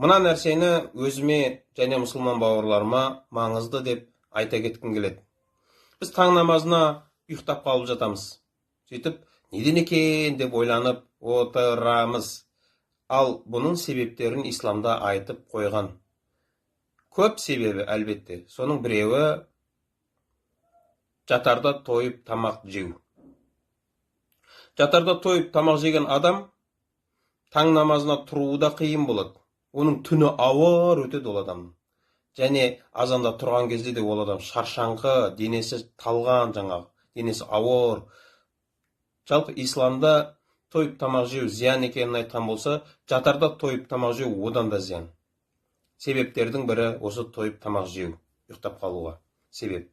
Мына нәрсені өзіме және мұсылман бауырларыма маңызды деп айта кеткім келеді. Біз таң намазына ұйықтап қалып жатамыз. Сөйтіп, неден екен деп ойланып отырамыз. Ал бұның себептерін исламда айтып қойған. Көп себебі әлбетте. Соның біреуі жатарда тойып тамақ жеу. Жатарда тойып тамақ жеген адам таң намазына тұруы да қиын болады. Оның түні ауыр өтеді ол адамның. Және азанда тұрған кезде де ол адам шаршаңқы, денесі талған жаңағы, денесі ауыр. Жалпы исламда тойып тамақ жеу зиян екенін айтқан болса, жатарда тойып тамақ жеу одан да зиян. Себептердің бірі осы тойып тамақ жеу, ұйықтап қалуға себеп.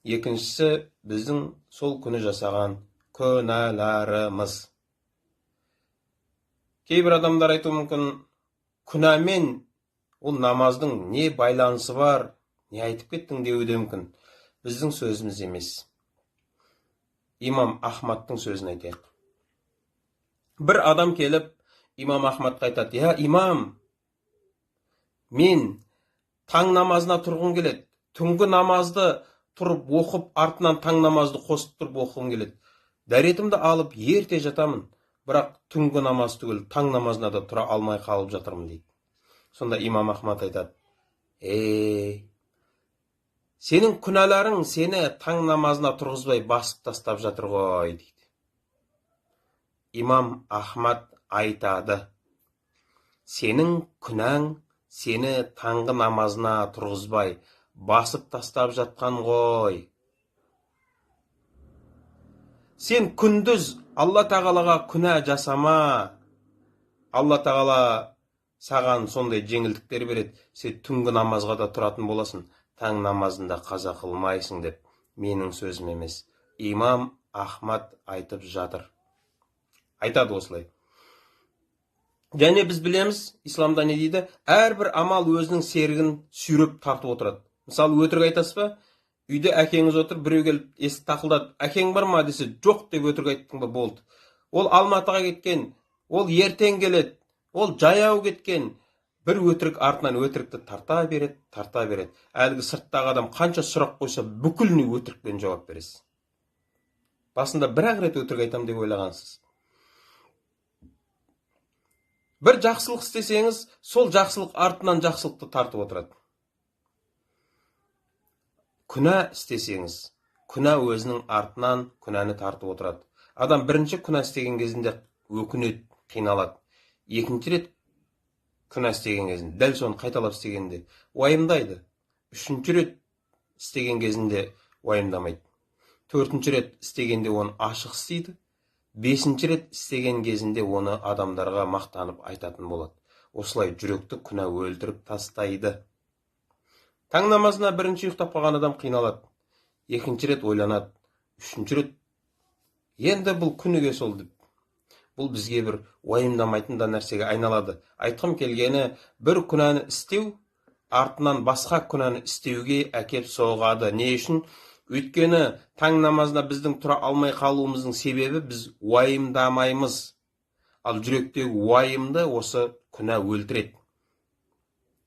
Екіншісі біздің сол күні жасаған күнәларымыз. Кейбір адамдар айтуы мүмкін, күнәмен ол намаздың не байланысы бар, не айтып кеттің деуі де мүмкін. Біздің сөзіміз емес. Имам Ахмадтың сөзін айтайық. Бір адам келіп имам Ахмадқа айтады: «Я имам, мен таң намазына тұрғым келеді, түнгі намазды тұрып оқып, артынан таң намазды қосып тұрып оқығым келеді. Дәретімді алып ерте жатамын, бірақ түнгі намаз түгіл таң намазына да тұра алмай қалып жатырмын», дейді. Сонда имам Ахмад айтады: «Ей, сенің күнәларың сені таң намазына тұрғызбай басып тастап жатыр ғой», дейді. Имам Ахмад айтады: «Сенің күнәң сені таңғы намазына тұрғызбай басып тастап жатқан ғой. Сен күндіз Алла тағалаға күнә жасама, Алла тағала саған сондай жеңілдіктер береді, сен түнгі намазға да тұратын боласың, таң намазында қаза қылмайсың», деп. Менің сөзім емес, имам Ахмад айтып жатыр, айтады осылай. Және біз білеміз, исламда не дейді? Әрбір амал өзінің серігін сүйреп тартып отырады. Мысалы, өтірік айтасыз ба? Үйде әкеңіз отыр, біреу келіп есік тақылдады, «Әкең бар ма?» десе, «Жоқ» деп өтірік айттың ба, болды. Ол Алматыға кеткен, ол ертең келеді, ол жаяу кеткен. Бір өтірік артынан өтірікті тарта береді, тарта береді. Әлгі сырттағы адам қанша сұрақ қойса, бүкіліне өтірікпен жауап бересіз. Басында бір-ақ рет өтірік айтамын деп ойлағансыз. Бір жақсылық істесеңіз, сол жақсылық артынан жақсылықты тартып отырады. Күнә істесеңіз, күнә өзінің артынан күнәні тартып отырады. Адам бірінші күнә істеген кезінде өкінеді, қиналады. Екінші рет күнә істеген кезінде, дәл соны қайталап істегенде уайымдайды. Үшінші рет істеген кезінде уайымдамайды. Төртінші рет істегенде оны ашық істейді. Бесінші рет істеген кезінде оны адамдарға мақтанып айтатын болады. Осылай жүректі күнә өлтіріп тастайды. Таң намазына бірінші ұйықтап қалған адам қиналады, екінші рет ойланады, үшінші рет енді бұл күніге сол деп, бұл бізге бір уайымдамайтын да нәрсеге айналады. Айтқым келгені, бір күнәні істеу артынан басқа күнәні істеуге әкеп соғады. Не үшін? Өйткені таң намазына біздің тұра алмай қалуымыздың себебі біз уайымдамаймыз. Ал жүректегі уайымды осы күнә өлтіреді.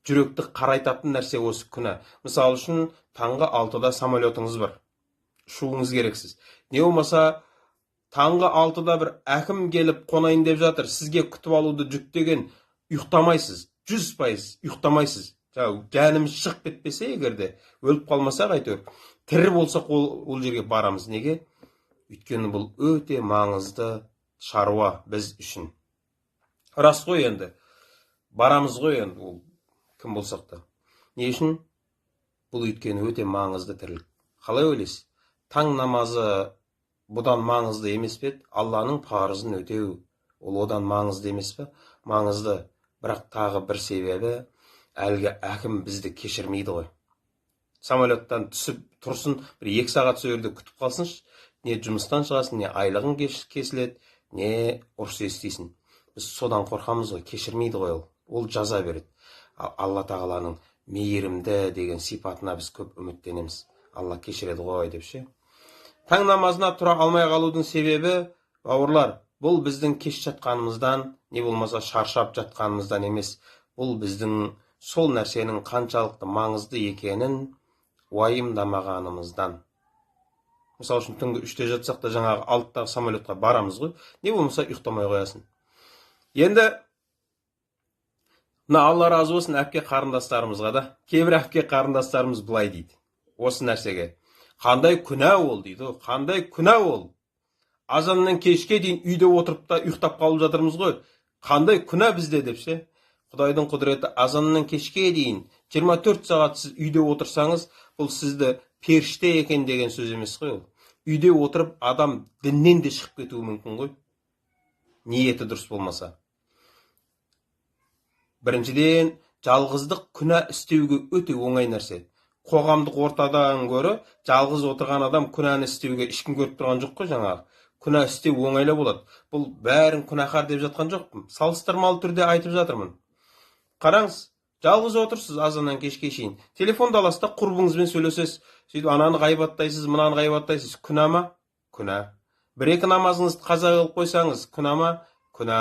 Жүректі қарайтатын нәрсе осы күнә. Мысалы үшін, таңғы 6-да самолетіңіз бар, ұшуыңыз керексіз. Не болмаса таңғы 6-да бір әкім келіп қонайын деп жатыр, сізге күтіп алуды жүктеген. Ұйықтамайсыз, 100% ұйықтамайсыз. Жанымыз шығып кетпесе, егер де өліп қалмасақ, әйтеуір тірі болсақ, ол жерге барамыз. Неге? Өйткені бұл өте маңызды шаруа біз үшін. Рас қой енді, барамыз ғой енді, ол кім болсақ та. Не үшін? Бұл өйткені өте маңызды тірлік. Қалай ойлайсыз, таң намазы бұдан маңызды емес пе еді? Алланың парызын өтеу ол одан маңызды емес пе? Маңызды. Бірақ тағы бір себебі, әлгі әкім бізді кешірмейді ғой. Самолеттан түсіп тұрсын, бір 2 сағат сол жерде күтіп қалсыншы, не жұмыстан шығасың, не айлығың кесіледі, не ұрыс естисің. Біз содан қорқамыз ғой, кешірмейді ғой ол. Ол жаза береді. Ал Алла тағаланың мейірімді деген сипатына біз көп үміттенеміз. Алла кешіреді ғой деп ше. Таң намазына тұра алмай қалудың себебі, бауырлар, бұл біздің кеш жатқанымыздан, не болмаса шаршап жатқанымыздан емес. Бұл біздің сол нәрсенің қаншалықты маңызды екенін уайымдамағанымыздан. Мысалы үшін, түнгі 3-те жатсақ та, жаңағы 6-дағы самолетқа барамыз ғой, не болмаса ұйықтамай қоясың. Енді мына, Алла разы болсын әпке қарындастарымызға да, кейбір әпке қарындастарымыз былай дейді осы нәрсеге: «Қандай күнә ол?» – дейді ғой. «Қандай күнә ол? Азаннан кешке дейін үйде отырып та ұйықтап қалып жатырмыз ғой, қандай күнә бізде?» – деп ше. Құдайдың құдіреті, азаннан кешке дейін 24 сағат сіз үйде отырсаңыз, бұл сізді періште екен деген сөз емес қой. Ол үйде отырып адам діннен де шығып кетуі мүмкін ғой, ниеті дұрыс болмаса. Біріншіден, жалғыздық күнә істеуге өте оңай нәрсе. Қоғамдық ортадан гөрі жалғыз отырған адам күнәні істеуге, ешкім көріп тұрған жоқ қой, жаңағы күнә істеу оңайлау болады. Бұл бәрін күнәһар деп жатқан жоқпын, салыстырмалы түрде айтып жатырмын. Қараңыз, жалғыз отырсыз азаннан кешке шейін, телефонды аласыз да, құрбыңызбен сөйлесесіз, сөйтіп ананы ғайбаттайсыз, мынаны ғайбаттайсыз. Күнә ма? Күнә. Бір екі намазыңызды қаза қылып қойсаңыз, күнә ма? Күнә.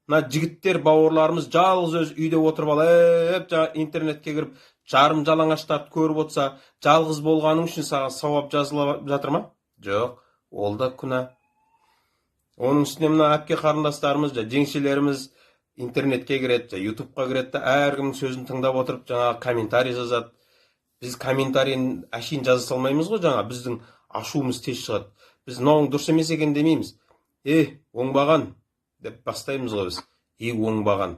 Мына жігіттер, бауырларымыз жалғыз өзі үйде отырып алып, жаңа интернетке кіріп, жарым жалаңаштарды көріп отырса, жалғыз болғаның үшін саған сауап жазылып жатыр ма? Жоқ, ол да күнә. Оның үстіне мына әпке қарындастарымыз, жеңшелеріміз интернетке кіреді, ютубқа кіреді да, әркімнің сөзін тыңдап отырып, жаңағы комментарий жазады. Біз комментарийін әшейін жаза салмаймыз ғой, жаңа біздің ашуымыз тез шығады. Біз «мынауың дұрыс емес екен» демейміз, «е, оңбаған» деп бастаймыз ғой біз. «Е, оңбаған»,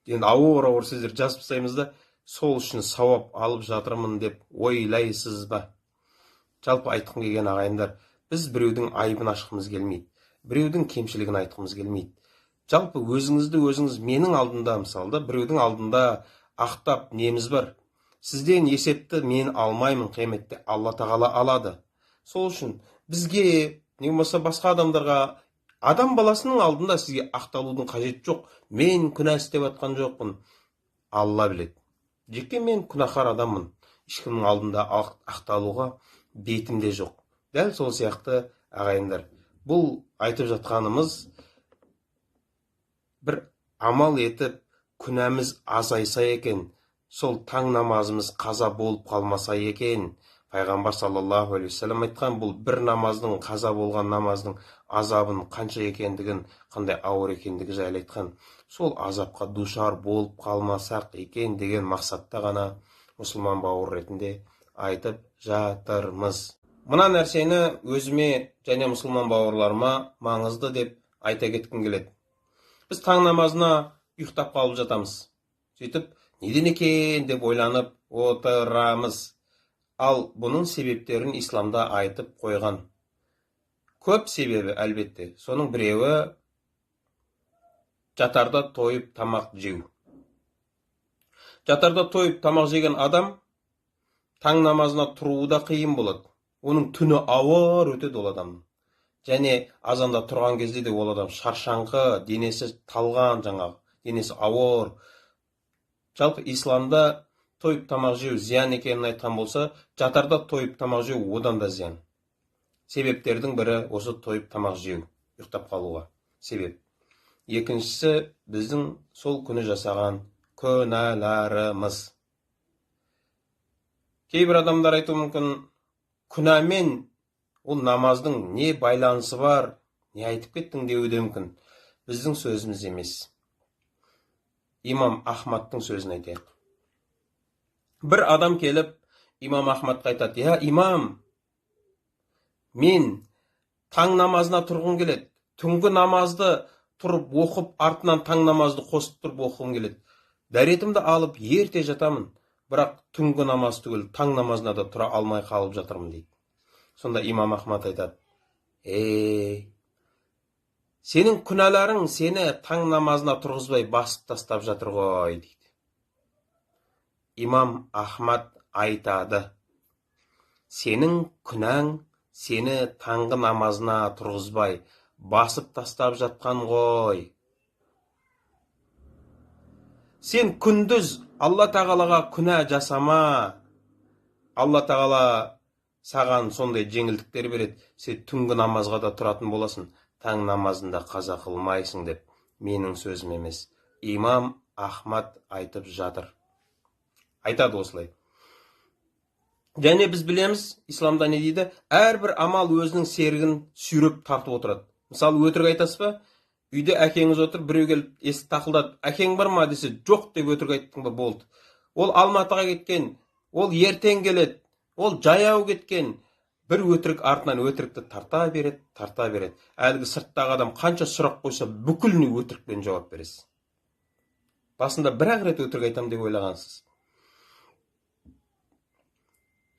енді ауыр ауыр сөздер жазып тастаймыз да. Сол үшін сауап алып жатырмын деп ойлайсыз ба? Жалпы айтқым келген, ағайындар, біз біреудің айыбын ашқымыз келмейді, біреудің кемшілігін айтқымыз келмейді. Жалпы өзіңізді өзіңіз менің алдымда, мысалы да, біреудің алдында ақтап неміз бар? Сізден есепті мен алмаймын, қияметте Алла тағала алады. Сол үшін бізге, не болмаса басқа адамдарға, адам баласының алдында сізге ақталудың қажеті жоқ. Мен күнә істеп жатқан жоқпын, Алла біледі. Жеке мен күнәһар адаммын, ешкімнің алдында ақталуға бетім де жоқ. Дәл сол сияқты, ағайындар, бұл айтып жатқанымыз бір амал етіп күнәміз азайса екен, сол таң намазымыз қаза болып қалмаса екен. Пайғамбар саллаллаху алейхи уассалам айтқан, бұл бір намаздың, қаза болған намаздың азабын қанша екендігін, қандай ауыр екендігі жайлы айтқан. Сол азапқа душар болып қалмасақ екен деген мақсатта ғана мұсылман бауыр ретінде айтып жатырмыз. Мына нәрсені өзіме және мұсылман бауырларыма маңызды деп айта кеткім келеді. Біз таң намазына ұйықтап қалып жатамыз, сөйтіп неден екен деп ойланып отырамыз. Ал бұның себептерін исламда айтып қойған. Көп себебі, әлбетте. Соның біреуі – жатарда тойып тамақ жеу. Жатарда тойып тамақ жеген адам таң намазына тұруы да қиын болады, оның түні ауыр өтеді ол адамның. Және азанда тұрған кезде де ол адам шаршаңқы, денесі талған, жаңағы денесі ауыр. Жалпы исламда тойып тамақ жеу зиян екенін айтқан болса, жатарда тойып тамақ жеу одан да зиян. Себептердің бірі осы тойып тамақ жеу ұйықтап қалуға себеп. Екіншісі – біздің сол күні жасаған күнәларымыз. Кейбір адамдар айтуы мүмкін: «Күнәмен ол намаздың не байланысы бар, не айтып кеттің?» – деуі де мүмкін. Біздің сөзіміз емес, имам Ахмадтың сөзін айтайық. Бір адам келіп имам Ахмадқа айтады: «Я имам, мен таң намазына тұрғым келеді, түнгі намазды тұрып оқып, артынан таң намазды қосып тұрып оқығым келеді. Дәретімді алып ерте жатамын, бірақ түнгі намаз түгіл, таң намазына да тұра алмай қалып жатырмын», – дейді. Сонда имам Ахмад айтады: «Ей, сенің күнәларың сені таң намазына тұрғызбай басып тастап жатыр ғой», – дейді. Имам Ахмад айтады: «Сенің күнәң сені таңғы намазына тұрғызбай басып тастап жатқан ғой. Сен күндіз Алла тағалаға күнә жасама, Алла тағала саған сондай жеңілдіктер береді, сен түнгі намазға да тұратын боласың, таң намазында қаза қылмайсың», – деп. Менің сөзім емес, имам Ахмад айтып жатыр. Айтады осылай. Және біз білеміз, исламда не дейді? Әрбір амал өзінің серігін сүйреп тартып отырады. Мысалы, өтірік айтасыз ба? Үйде әкеңіз отыр, біреу келіп есік тақылдады, әкең бар ма десе, жоқ деп өтірік айттың ба, болды. Ол Алматыға кеткен, ол ертең келеді, ол жаяу кеткен. Бір өтірік артынан өтірікті тарта береді, тарта береді. Әлгі сырттағы адам қанша сұрақ қойса, бүкіліне өтірікпен жауап бересіз. Басында бір-ақ рет өтірік айтам деп ойлағансыз.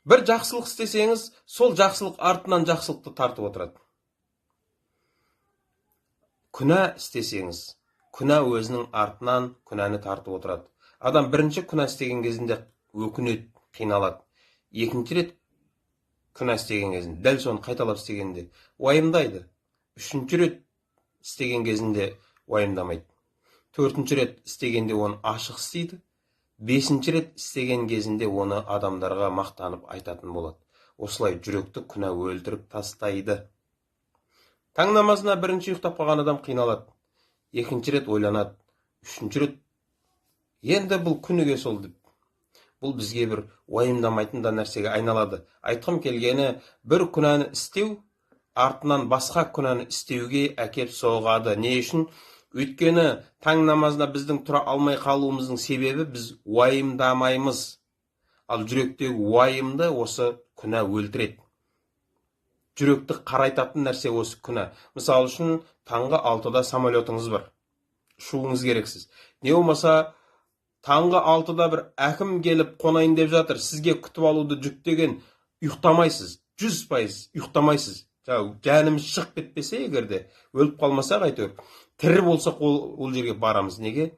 Бір жақсылық істесеңіз, сол жақсылық артынан жақсылықты тартып отырады. Күнә істесеңіз, күнә өзінің артынан күнәні тартып отырады. Адам бірінші күнә істеген кезінде өкінеді, қиналады. Екінші рет күнә істеген кезінде, дәл соны қайталап істегенде уайымдайды. Үшінші рет істеген кезінде уайымдамайды. Төртінші рет істегенде оны ашық істейді. Бесінші рет істеген кезінде оны адамдарға мақтанып айтатын болады. Осылай жүректі күнә өлтіріп тастайды. Таң намазына бірінші ұйықтап қалған адам қиналады. Екінші рет ойланады. Үшінші рет енді бұл күніге сол деп. Бұл бізге бір уайымдамайтын да нәрсеге айналады. Айтқым келгені, бір күнәні істеу артынан басқа күнәні істеуге әкеп соғады. Не үшін? Өйткені таң намазына біздің тұра алмай қалуымыздың себебі біз уайымдамаймыз. Ал жүректегі уайымды осы күнә өлтіреді. Жүректі қарайтатын нәрсе осы күнә. Мысалы үшін, таңғы 6-да самолетіңіз бар. Ұшуыңыз керексіз. Не болмаса, таңғы 6-да бір әкім келіп қонайын деп жатыр, сізге күтіп алуды жүктеген, ұйықтамайсыз, 100% ұйықтамайсыз. Жанымыз шығып кетпесе, егер де өліп қалмасақ, әйтеуір тірі болсақ, ол жерге барамыз. Неге?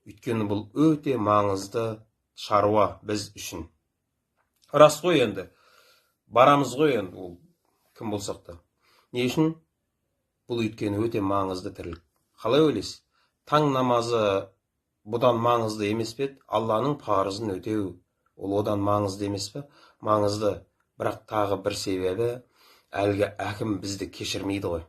Өйткені бұл өте маңызды шаруа біз үшін. Рас қой енді, барамыз ғой енді, ол кім болсақ та. Не үшін? Бұл өйткені өте маңызды тірлік. Қалай ойлайсыз? Таң намазы бұдан маңызды емес пе еді? Алланың парызын өтеу, ол одан маңызды емес пе? Маңызды. Бірақ тағы бір себебі, әлгі әкім бізді кешірмейді ғой.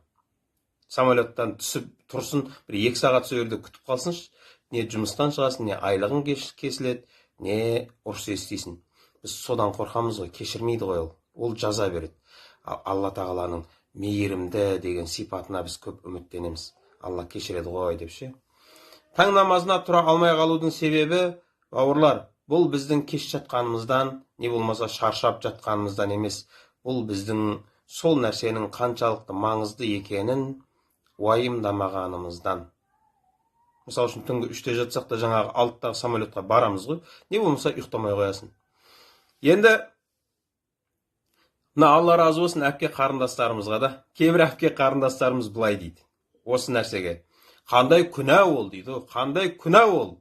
Самолеттан түсіп тұрсын, бір 2 сағат сол жерде күтіп қалсыншы, не жұмыстан шығасың, не айлығың кесіледі, не ұрыс естисің. Біз содан қорқамыз ғой, кешірмейді ғой ол. Ол жаза береді. Ал Алла тағаланың мейірімді деген сипатына біз көп үміттенеміз. Алла кешіреді ғой деп ше. Таң намазына тұра алмай қалудың себебі, бауырлар, бұл біздің кеш жатқанымыздан, не болмаса шаршап жатқанымыздан емес. Бұл біздің сол нәрсенің қаншалықты маңызды екенін уайымдамағанымыздан. Мысалы үшін, түнгі 3-те жатсақ та жаңағы 6-дағы самолетқа барамыз ғой, не болмаса ұйықтамай қоясың. Енді мына Алла разы болсын әпке қарындастарымызға да. Кейбір әпке қарындастарымыз былай дейді осы нәрсеге. Қандай күнә ол дейді, қандай күнә ол?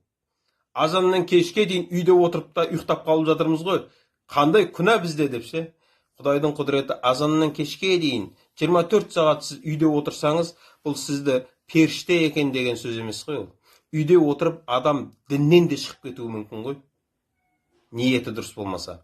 Азаннан кешке дейін үйде отырып та ұйықтап қалып жатырмыз ғой. Қандай күнә бізде деп ше? Құдайдың құдіреті, азаннан кешке дейін 24 сағат сіз үйде отырсаңыз, бұл сізді періште екен деген сөз емес қой ол. Үйде отырып адам діннен де шығып кетуі мүмкін ғой, ниеті дұрыс болмаса.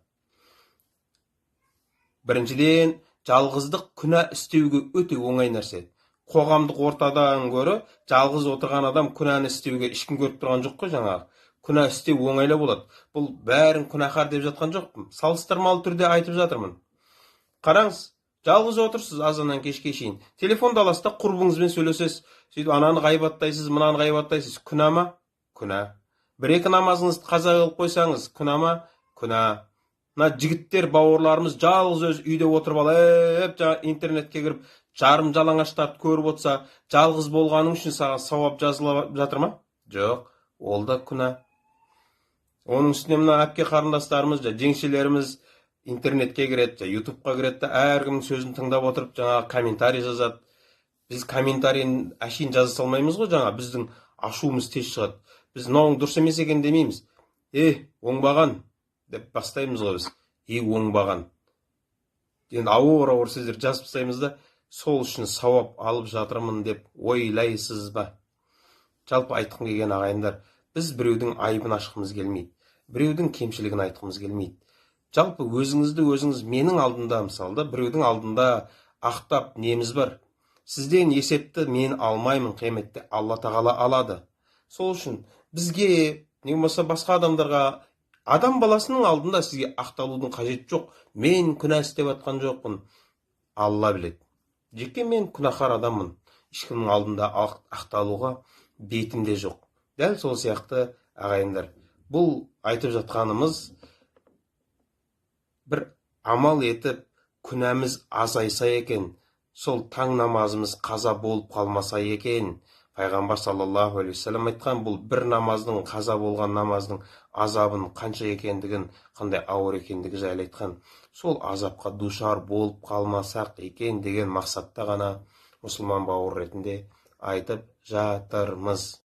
Біріншіден, жалғыздық күнә істеуге өте оңай нәрсе. Қоғамдық ортадан гөрі жалғыз отырған адам күнәні істеуге ешкім көріп тұрған жоқ қой жаңағы. Күнә істеу оңайлау болады. Бұл бәрін күнәһар деп жатқан жоқпын. Салыстырмалы түрде айтып жатырмын. Қараңыз, жалғыз отырсыз азаннан кешке шейін. Телефонды аласыз да құрбыңызбен сөйлесесіз. Сөйтіп ананы ғайбаттайсыз, мынаны ғайбаттайсыз. Күнә ма? Күнә. Бір-екі намазыңызды қаза қылып қойсаңыз, күнә ма? Күнә. Мына жігіттер, бауырларымыз жалғыз өзі үйде отырып алып, жаңа интернетке кіріп, жарым жалаңаштарды көріп отырса, жалғыз болғаның үшін саған сауап жазылып жатыр ма? Жоқ, ол да күнә. Оның үстіне мына әпке қарындастарымыз, жеңшелеріміз интернетке кіреді, ютубқа кіреді да әркімнің сөзін тыңдап отырып жаңағы комментарий жазады. Біз комментарийін әшейін жаза салмаймыз ғой, жаңа біздің ашуымыз тез шығады. Біз мынауың дұрыс емес екен демейміз. Оңбаған деп бастаймыз ғой біз. Оңбаған. Енді ауыр-ауыр сөздер жазып тастаймыз да, сол үшін сауап алып жатырмын деп ойлайсыз ба? Жалпы айтқым келген ағайындар, біз біреудің айыбын ашқымыз келмейді, біреудің кемшілігін айтқымыз келмейді. Жалпы өзіңізді өзіңіз менің алдымда, мысалы да, біреудің алдында ақтап неміз бар. Сізден есепті мен алмаймын, қияметте Алла тағала алады. Сол үшін Бізге не болмаса басқа адамдарға, адам баласының алдында сізге ақталудың қажеті жоқ. Мен күнә істеп жатқан жоқпын, Алла біледі. Жеке мен күнәһар адаммын, ешкімнің алдында ақталуға бетім де жоқ. Дәл сол сияқты, ағайындар, бұл айтып жатқанымыз бір амал етіп күнәміз азайса екен, сол таң намазымыз қаза болып қалмаса екен. Пайғамбар саллаллаху алейхи уассалам айтқан, бұл бір намаздың, қаза болған намаздың азабын қанша екендігін, қандай ауыр екендігі жайлы айтқан. Сол азапқа душар болып қалмасақ екен деген мақсатта ғана мұсылман бауыр ретінде айтып жатырмыз.